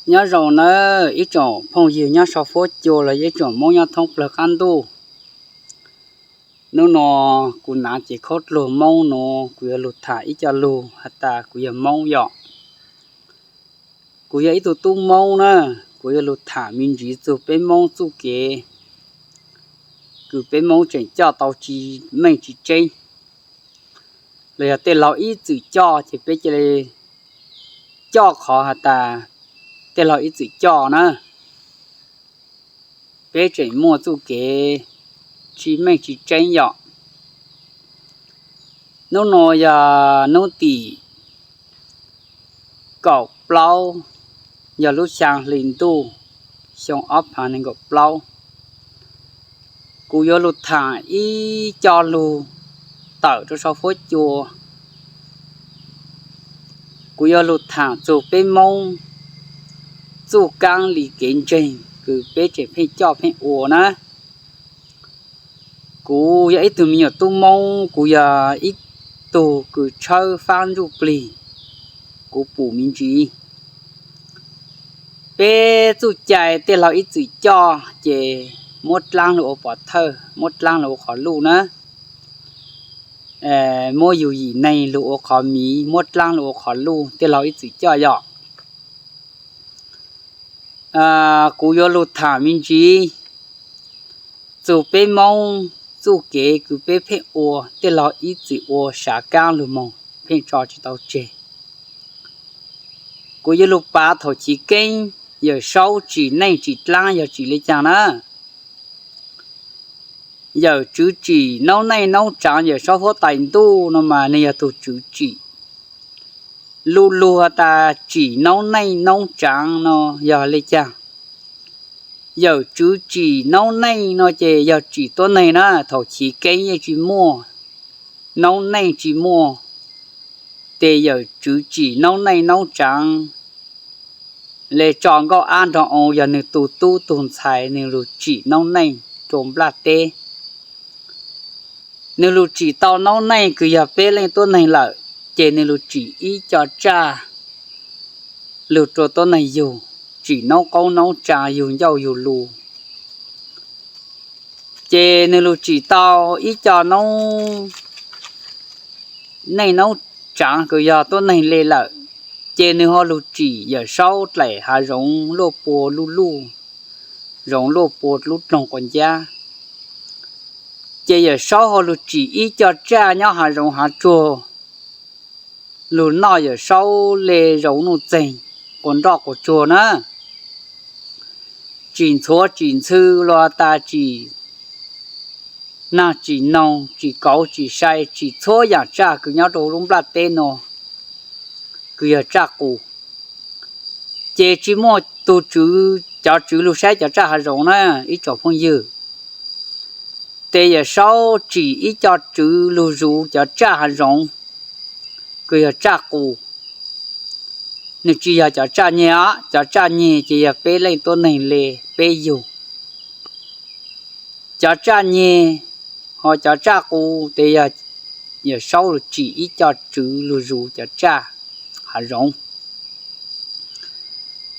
Nyob zoo nawb ib tsoom phooj ywg nyob sau fuab cua los yog ib tsoom Hmoob nyob thoob plawg qab ntuj. Hnub no kuv hnav cev khaub dluag Hmoob no, kuv yuav lug tham ib co lug has tas kuv yog Hmoob yom. Kuv yog ib tug tub Hmoob na, kuv yuav lug tham me ntsis txug peb Hmoob txuj kev kws peb Hmoob tseem coj tau tsis meej tsis tseeb, los yog tej laug ib txwm coj ces peb cia li coj qhov has tas tej laug ib txwm coj na. Peb tseem muaj txuj kev tsis meej tsis tseeb yom. Hnub no yog hnub tim kaum plaub, yog lub xyaa hli ntuj xyoo ob phav nees nkaum plaub. Kuv yuav lug tham ib co lug tawm rau sau fuab cua. Kuv yuav lug tham txug peb Hmoob txuj kaab le kev ntseeg kws peb tseem pheej coj pheej ua na. Kuv yog ib tug me nyuam tub Hmoob, kuv yog ib tug kws tshawb faab ntsuj plig, kuv pum me ntsis. Peb txuj cai tej laug ib txwm coj ces muab dlaab lug ua pov thawj, muab dlaab lug ua qhov luj na. Muab yug yim neeg lug ua qhov miv, muab dlaab lug ua qhov luj, tej laug ib txwm coj yom. Kuv yuav lug tham me ntsis txug peb Hmoob txuj kev kws peb pheej ua, tej laug ib txwm ua sav kaab lug moog pheej tso tsis tau tseg. Kuv yuav lug pav thaum chiv keeb Yawm Saub tsim neej tsim dlaab yog tsim le caag na. Yawm Tswv tsim noob neej noob tsaav, Yawm Saub huab tais ntuj no mas nwg yog tug tswv tsim. Lu lug has tas tsim noob neej noob tsaav no yog le caag? Yawm Tswv tsim noob neej no ces yog tsim tuab neeg na, thaum chiv keeb yeej tsis muaj, noob neej tsis muaj, ces Yawm Tswv tsim noob neej noob tsaav le tso nkauj ab nrog oo, yog nwg tug tub tug ntxhais nwg lug tsim noob neej rua nplaj teb. Nwg lug tsim tau noob neej kws yog peb leej tuab neeg lawm, ces nwg lug tsim ib co tsaj lug rua tuab neeg yug, tsim noob qoob noob tsaav, yug ncauj yug lug. Ces nwg lug tsim tau ib co noob neej noob tsaav kws yog tuab neeg le lawm, ces nwg ho lug tsim Yawm Saub dlaim hav zoov luaj pua lub luj, zoov luaj pua lub dloog quas ncab. Ces Yawm Saub ho lug tsim ib co tsaj nyob hav zoov hav tsuag lug noj Yawm Saub le zoov nuj txeeg quas nroj quas tsuag na. Tsim ntxhuav tsim ntxhw los tas tsim naag tsim noog, tsim kauv tsim sai, tsim txhua yaam tsaj kws nyob rua lub nplaj teb no kws yog tsaj qus. Ces tsis muaj tug tswv, cov tswv lug saib cov tsaj hav zoov na ib tsoom phooj ywg. Ces Yawm Saub tsim ib co tswv lug zuv cov tsaj hav zoov kws yog tsaj qus. Nwg tsis yog cov tsaj nyeg os, cov tsaj nyeg ces yog peb leej tuab neeg le peb yug. Cov tsaj nyeg ho cov tsaj qus ces yog Yawm Saub lug tsim ib co tswv lug zuv cov tsaj hav zoov.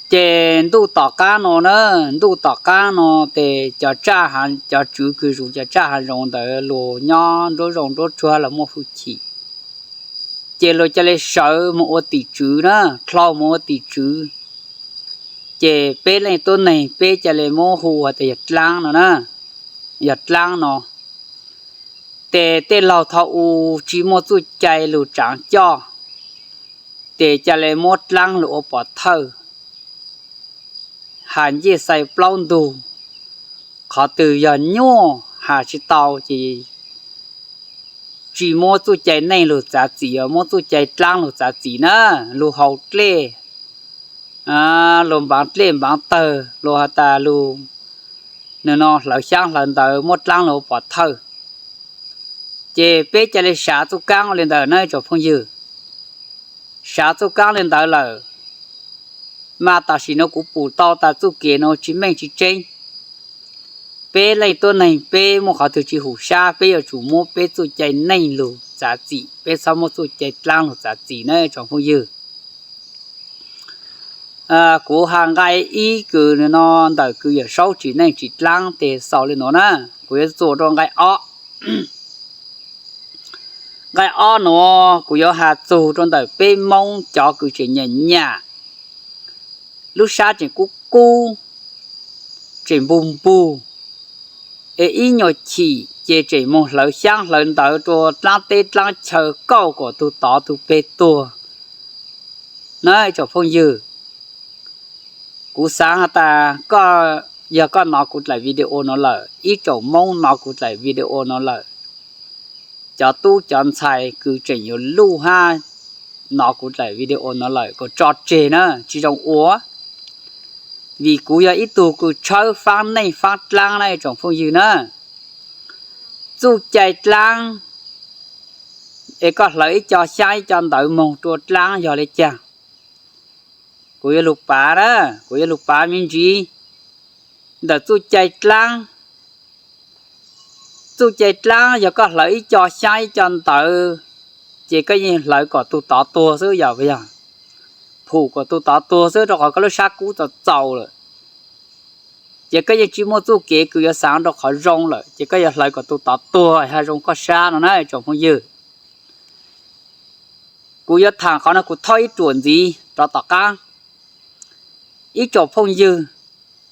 Ces ntuj tom qaab no na, ntuj tom qaab no ces cov tsaj, cov tswv kws zuv cov tsaj hav zoov ntawd luag nyob nruab zoov nruab tsuag los muaj hwj chim, ces luag ca le sawv moog ua tim tswv na, dlhau moog ua tim tswv. Ces peb leej tuab neeg peb ca le muab hu has tas yog dlaab no na, yog dlaab no. Ces tej laug thaum u tsis muaj txuj cai lug tsaav coj, ces ca le muab dlaab lug ua pov thawj, has ncej xai plaub ntug, qhov twg yog nyuaj has tsis tau ces tsis muab txuj cai neej lug txav txim, muab txuj cai dlaab lug txav txim na, lug haus dlej, lug npaav dlej npaav tawg, lug has tas lug, nwg no hlawv xyaab hlawv ntawv muab dlaab lug ua pov thawj. Ces peb ca le sav txuj kaab le ntawd na tsoom phooj ywg. Sav txuj kaab le ntawd lawm, mas tam sim no kuv pum tau tas txuj kev no tsis meej tsis tseeb. Peb leej tuab neeg peb muaj qhov twg tsis hum sab, peb yuav tsum muab peb txuj cai neej lug txav txim, peb txhob muab txuj cai dlaab lug txav txim na tsoom phooj ywg. Kuv has nqai ib kws no ntawm kws Yawm Saub tsim neej tsim dlaab tes xaus le nuav na. Kuv yuav txuas rua nqai ob. Nqai ob nuav kuv yuav has txug rua ntawm peb Moob cov kws tseem nyam nyam, lub sab tseem kub kub, tseem npug npug, es ib nyuas chim ces tseem moog hlawv xyaab hlawv ntawv rua dlaab teb dlaab chaw kauj kom tug tod tug peg tuag na ib tsoom phooj ywg. Kuv xaav has tas koj, yog koj nov kuv dlaim video nuav lawm, ib tsoom Moob nov kuv dlaim video nuav lawm, cov tub cov ntxhais kws tseem yuav luj hab nov kuv dlaim video nuav lawm kom tso tseg na, tsi zoo ua. Vim kuv yog ib tug kws tshawb faab neej faab dlaab na ib tsoom phooj ywg na. Txuj cai dlaab es koj hlawv ib co xyaab ib co ntawv moog rua dlaab yog le caag? Kuv yuav lug pav na, kuv yuav lug pav me ntsis ntawm txuj cai dlaab. Txuj cai dlaab yog koj hlawv ib co xyaab ib co ntawv ces koj yeej hlawv kom tug tod tuag xwb yog, yog phum kom tug tod tuag xwb rau qhov koj lub sab kub txaus txaus lawm. Ces koj yeej tsi muaj txuj kev kws yuav xaav rau qhov zoo lawm ces koj yuav hlawv kom tug tod tuag hab zoo koj sab no na tsoom phooj ywg. Kuv yuav thaam qhov no kuv thaub ib ruam ntxiv rov tom qaab. Ib tsoom phooj ywg,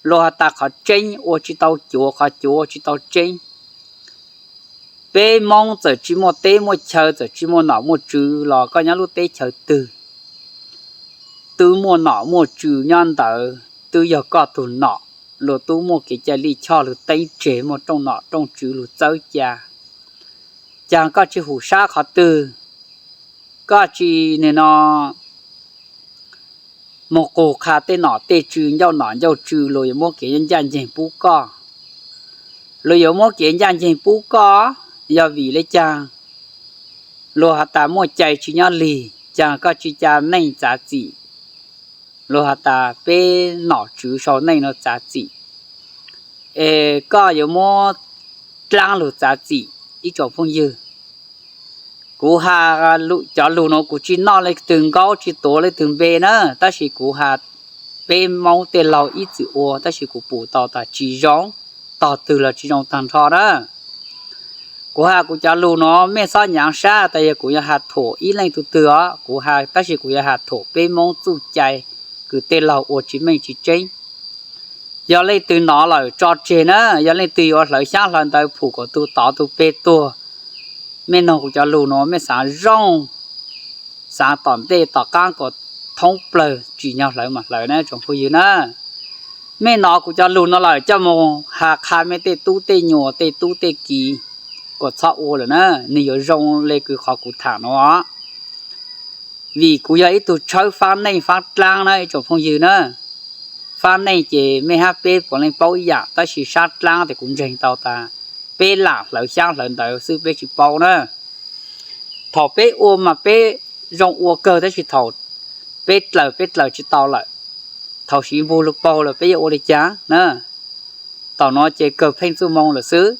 luag has tas qhov tseeb ua tsi tau cuav, qhov cuav ua tsi tau tseeb. Peb Moob txawm tsi muaj teb muaj chaw, txawm tsi muaj nom muaj tswv los koj nyob lub teb chaws twg twb muaj nom muaj tswv nyob ntawd, twb yog koj tug nom. Luag tub muaj kev cai lij choj lug teeb tseg, muaj rooj nom rooj tswv lug txawb ca. Caag koj tsi hum sab qhov twg, koj tsi nim no moog qug qha tej nom tej tswv, ncauj nom ncauj tswv, luag yuav muab kev ncaj nceeg pub koj. Luag yuav muab kev ncaj nceeg pub koj, yog vim le caag? Luag has tas muaj cai tsi nyob lig, caag koj tsi ca neej txav txim. Luag has tas peb nom tswv sau neej no txav txim, es koj yuav muab dlaab lug txav txim. Ib tsoom phooj ywg, kuv has cov lug nuav kuv tsi noj leej twg nkaub tsi tuav leej twg npe na, tab sis kuv has peb Moob tej laug ib txwm ua, tab sis kuv pum tau tas tsi zoo, tog twg los tsi zoo tag nrho na. Kuv has kuv cov lug nuav mej txhob nyaav sab tas yog kuv yuav has thuam ib leej tug twg os, kuv has tab sis kuv yuav has thuam peb Moob txuj cai kws tej laug ua tsi meej tsi tseeb. Yog leej twg nov lawm tso tseg na, yog leej twg yuav hlawv xyaab hlawv ntawv phum kom tug tod tug peg tuag, mej noog kuv cov lug nuav mej xaav zoo, xaav tom ntej tom qaab kom thoob plawg tsim nyog hlawv mas hlawv na tsoom phooj ywg na. Mej nov kuv cov lug nuav lawm coj moog has qha mej tej tub tej nyuam tej tub tej kiv kom txhob ua lawm na, nwg yuav zoo le kws qhov kuv tham nuav. Vim kuv yog ib tug tshawb faab neej faab dlaab na ib tsoom phooj ywg na. Faab neej ces mej hab peb puav leej paub ib yam, tab sis sab dlaab tes kuv ntseeg tau tas peb lam hlawv xyaab hlawv ntawv xwb peb tsis paub na. Thaum peb ua mas peb zoo ua kawg, tab sis thaum peb dlaws peb dlaws tsis tau lawm, thaum siv npug lug paug lawm peb yuav ua li cas na? Thaum nuav ces kawg pheej txuj moo lawm xwb.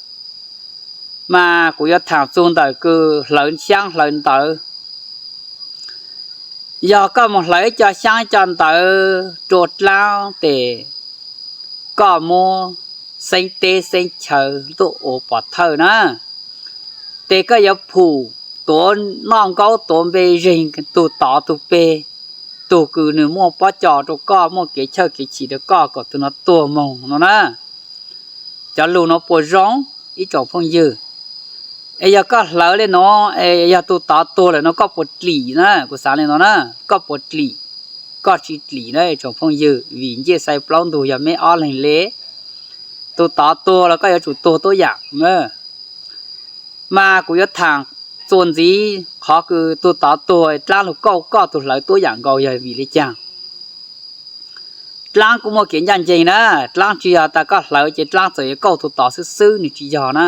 Mas kuv yuav tham txug ntawm kws hlawv xyaab hlawv ntawv. Yog koj moog hlawv ib co xyaab ib co ntawv rua dlaab tes koj muab xeeb teb xeeb chaw tuaj ua pov thawj na, tes koj yuav phum tuav noj nkaub tuav npe zeeg tug tod tug peg, tug kws nwg muaj pob co rua koj, muaj kev chawj kev chim rua koj kom tug nuav tuag moog no na. Cov lug nuav puas zoo ib tsoom phooj ywg? Es yog koj hlawv le nuav es yog tug tod tuag lawm no koj puas dlim na? Kuv xaav le nuav na, koj puas dlim? Koj tsis dlim na tsoom phooj ywg, vim ncej xai plaub ntug yog meb ob leeg le. Tug tod tuag los koj yuav tsum tuag tuab yaam. Mas kuv yuav tham txuas ntxiv qhov kws tug tod tuag dlaab lug kauj koj tug hlawv tuab yaam nkaus yog vim le caag. Dlaab kuj muaj kev ncaj nceeg na, dlaab tsis yog tas koj hlawv ces dlaab txawm yuav kauj tug tod xwb xwb, nws tsis yog na.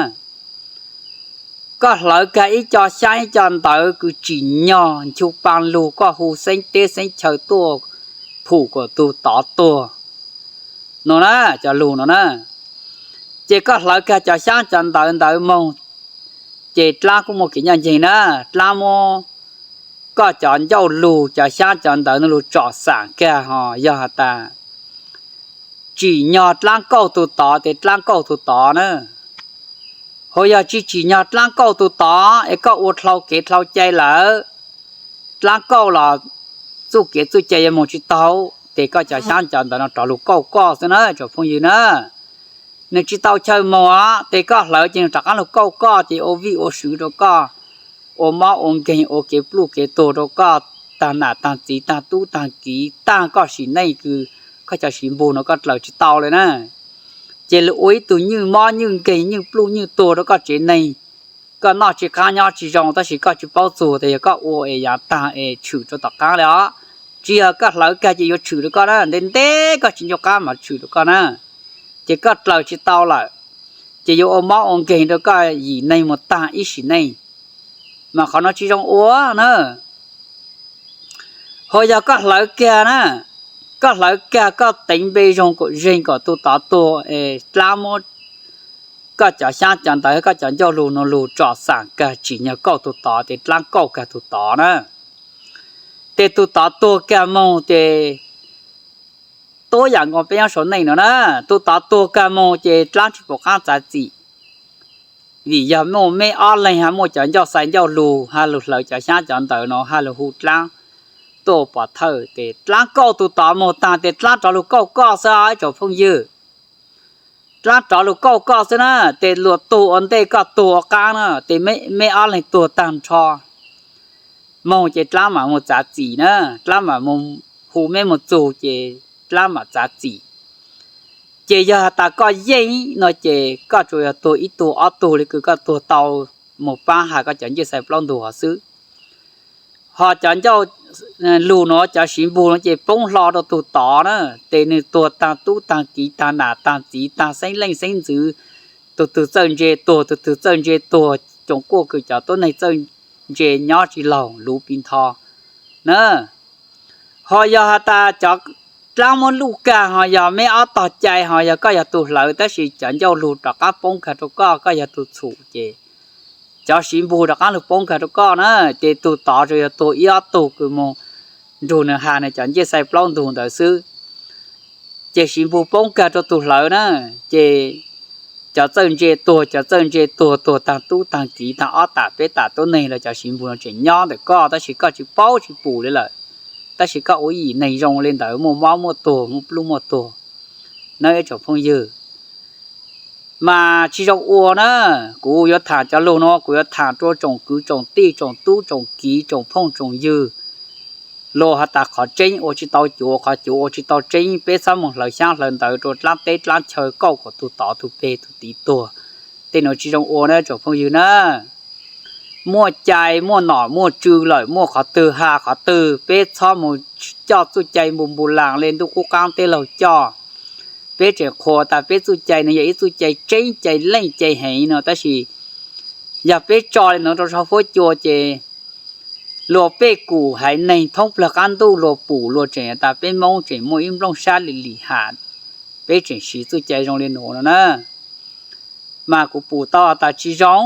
Koj hlawv kag ib co xyaab ib co ntawv kws tsim nyog nchu paa lug koj hu xeeb teb xeeb chaw tuaj phum kom tug tod tuag no na, cov lug no na. Ces koj hlawv kag cov xyaab cov ntawv ntawd moog, ces dlaab kuj muaj kev ncaj nceeg na, dlaab muab koj cov ncauj lug cov xyaab cov ntawv nuav lug tsom xam kag ho yog has tas tsim nyog dlaab kauj tug tod tes dlaab kauj tug tod na. Ho yog tsi tsim nyog dlaab kauj tug tod es koj ua dlhau kev dlhau cai lawm, dlaab kauj los txuj kev txuj cai yuav moog tsi tau, tes koj cov xyaab cov ntawv no rov lug kauj koj xwb na tsoom phooj ywg na. Nwg tsi tau chaw moog os, tes koj hlawv ces nwg rov qaab lug kauj koj ces ua vij ua sw rua koj, ua mob ua nkeeg ua kev pluj kev tuag rua koj, taag nam taag txiv taag tub taag kiv taag koj sim neej kws koj cov siv npug no koj dlaws tsi tau le na. Ces lug ua ib tug nywj mob nywj nkeeg nywj pluj nywj tuag rua koj tsev neeg. Koj noj tsi qaab nyob tsi zoo tab sis koj tsi paub txug tes yog koj ua es yaav taag es tshwm rua tom qaab le os. Tsi yog koj hlawv kag ces yuav tshwm rua koj na, ntev ntev koj tsi nco qaab mas tshwm rua koj na. Ces koj dlaws tsi tau lawm, ces yuav ua mob ua nkeeg rua koj yim neeg moog taag ib sim neej, mas qhov no tsi zoo ua na. Ho yog koj hlawv kag na, koj hlawv kag koj teev npe zoo kom zeeg kom tug tod tuag es dlaab muab koj cov xyaab cov ntawv koj cov ncauj lug nuav lug tsom xam kag tsim nyog kauj tug tod tes dlaab kauj kag tug tod na. Tes tug tod tuag kag moog tes tuab yaam nkaus peb nyob sau neej no na, tug tod tuag kag moog ces dlaab tsi pum qaab txav txim. Vim yog muaj meb ob leeg hab muaj cov ncauj xais ncauj lug hab lug hlawv cov xyaab cov ntawv no hab lug hu dlaab tuaj pov thawj tes dlaab kauj tug tod moog taag tes dlaab rov lug kauj koj xwb ib tsoom phooj ywg. Dlaab rov lug kauj koj xwb na, tes luag tuag ua ntej koj tuag ua qaab na, tes meb ob leeg tuag taag nrho moog ces dlaab mam moog txav txim na, dlaab mam moog hu meb moog txug ces dlaab mam txav txim. Ces yog has tas koj yeej no ces koj tsuas yog tuag ib tug ob tug le kws koj tuag tau moog paab has koj cov ncej xais plaub ntug hov xwb. Ho cov ncauj lug nuav cov siv npug no ces poob hlo rua tug tod na, tes nwg tuag taag tub taag kiv taag nam taag txiv taag xeeb leej xeeb ntxwv, tug twg txawj ntse tuag tug twg txawj ntse tuag, coom kuaj kws cov tuab neeg txawj ntse nyob tsi laug luv pis ntho na. Ho yog has tas cov dlaab muab luj kag ho yog meb ob tog cai ho yog koj yog tug hlawv tab sis cov ncauj lug rov qaab poob kag rua koj, koj yog tug txhum ces cov siv npug rov qaab lug poob kag rua koj na, ces tug tod tsuas yog tuag ib ob tug kws moog nrug nwg has nwg cov ncej xais plaub ntug ntawd xwb. Ces siv npug poob kag rua tug hlawv na, ces cov txawj ntse tuag, cov txawj ntse tuag, tuag taag tub taag kiv taag ob tam peb tam tuab neeg los cov siv npug no tseem nyob ntawm koj tab sis koj tsis paub tsis pum li lawm. Tab sis koj ua yim neeg zoo li ntawd muaj mob muaj tuag muaj pluj muaj tuag na ib tsoom phooj ywg. Mas tsis zoo ua na, kuv yuav tham cov lug no kuv yuav tham rua tsoom kwv tsoom tij tsoom tub tsoom kiv tsoom phooj tsoom ywg. Luag has tas qhov tseeb ua tsis tau cuav, qhov cuav ua tsis tau tseeb, peb txhob moog hlawv xyaab hlawv ntawv rua dlaab teb dlaab chaw kauj kom tug tod tug peg tug tiv tuag. Tej nuav tsis zoo ua na tsoom phooj ywg na. Muaj cai muaj nom muaj tswv lawm muaj qhov twg has qhov twg, peb txhob mus coj txuj cai npu npu las le ntuj qub qaab teb laug coj. Peb tseem qhuas tas peb txuj cai no yog ib txuj cai tseeb cai leej cai heev no tab sis yog peb tso li no rau sau fuab cua ces luag pej kum haiv neeg thoob plawg qaab ntuj luag pum luag tseem tas peb Moob tseem muaj ib nplooj sab lim lim ham, peb tseem siv txuj cai zoo li nuav no na. Mas kuv pum tau tas tsis zoo,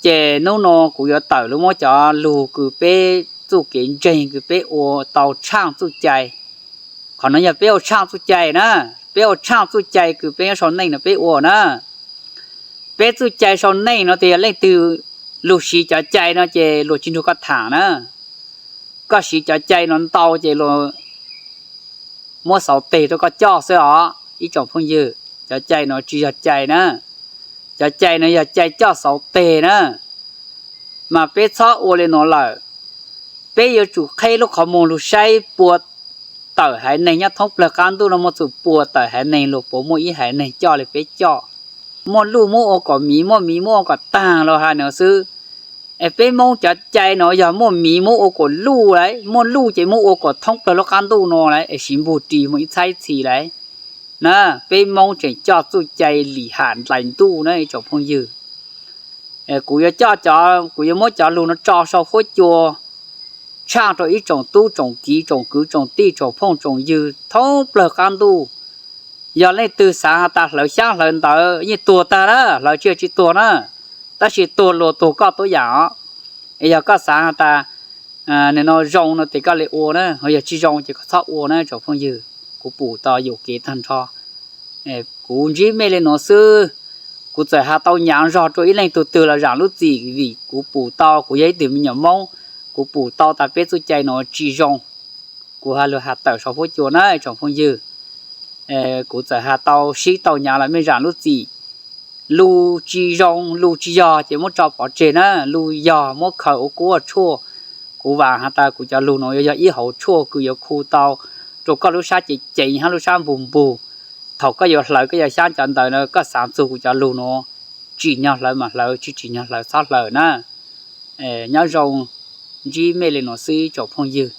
ces hnub no kuv yuav tawm lug muab cov lug kws peb txuj kev ntseeg kws peb ua tau tshaaj txuj cai. Qhov no yog peb ua tshaaj txuj cai na, peb ua tshaaj txuj cai kws peb nyob sau neej no peb ua na. Peb txuj cai sau neej no tes yog leej twg lug siv cov cai no ces luag tsis nrug koj tham na. Koj siv cov cai no ntau ces luag muab xauv teg rau koj coj xwb os ib tsoom phooj ywg. Cov cai no tsis yog cai na, cov cai no yog cai coj xauv teg na. Mas peb txhob ua li no lawm, peb yuav tsum qheb lub qhov muag lug saib puas tawm haiv neeg nyob thoob plawg qaab ntuj no muaj txug puas tawm haiv neeg luag puas muaj ib haiv neeg coj li peb coj. Muaj luj muab ua kom miv, muaj miv muab ua kom taag los has no xwb. Es peb Moob cov cai no yog muaj miv muab ua kom luj lauj, muaj luj ces muab ua kom thoob plawg lub qaab ntuj no lauj, es siv npug ris muaj ib txhab ib txhis lauj. Na, peb Moob tseem coj txuj cai lim ham nplaim ntuj na ib tsoom phooj ywg. Kuv yuav coj cov, kuv yuav muab cov lug no tso sau fuab cua tshaaj rau ib tsoom tub tsoom kiv tsoom kwv tsoom tij tsoom phooj tsoom ywg thoob plawg qaab ntuj. Yog leej twg xaav has tas hlawv xyaab hlawv ntawv yeej tuag tag na, hlawv tsis tsis tuag na, tab sis tuag luag tuag koj tuab yaam os. Es yog koj xaav has tas Nim no zoo no ces koj li ua na, ho yog tsis zoo ces koj txhob ua na tsoom phooj ywg. Kuv pum tau yuam kev tag nrho. Kuv ntsib mej li nuav xwb, kuv txawm has tau nyav zog rua ib leej tug twg los zaam lub txim, vim kuv pum tau kuv yog ib tug me nyuam Moob, kuv pum tau tas peb txuj cai nuav tsis zoo. Kuv has lug has tawm sau huab cua na tsoom phooj ywg. Kuv txawm has tau sib tau nyav los mej zaam lub txim. Lug tsis zoo lug tsis yog ces muab tso pov tseg na, lug yog muab khaws ua kub ua tshuaj. Kuv vaam has tas kuv cov lug nuav yuav yog ib hauv tshuaj kws yuav khu tau rua koj lub sab ceev ceev hab lub sab npug npug. Thaum koj yuav hlawv koj yuav xyaab cov ntawv na, koj xaav txug kuv cov lug nuav, tsim nyog hlawv mas hlawv, tsis tsim nyog hlawv txhob hlawv na. Nyob zoo, ntsib mej li nuav xwb tsoom phooj ywg.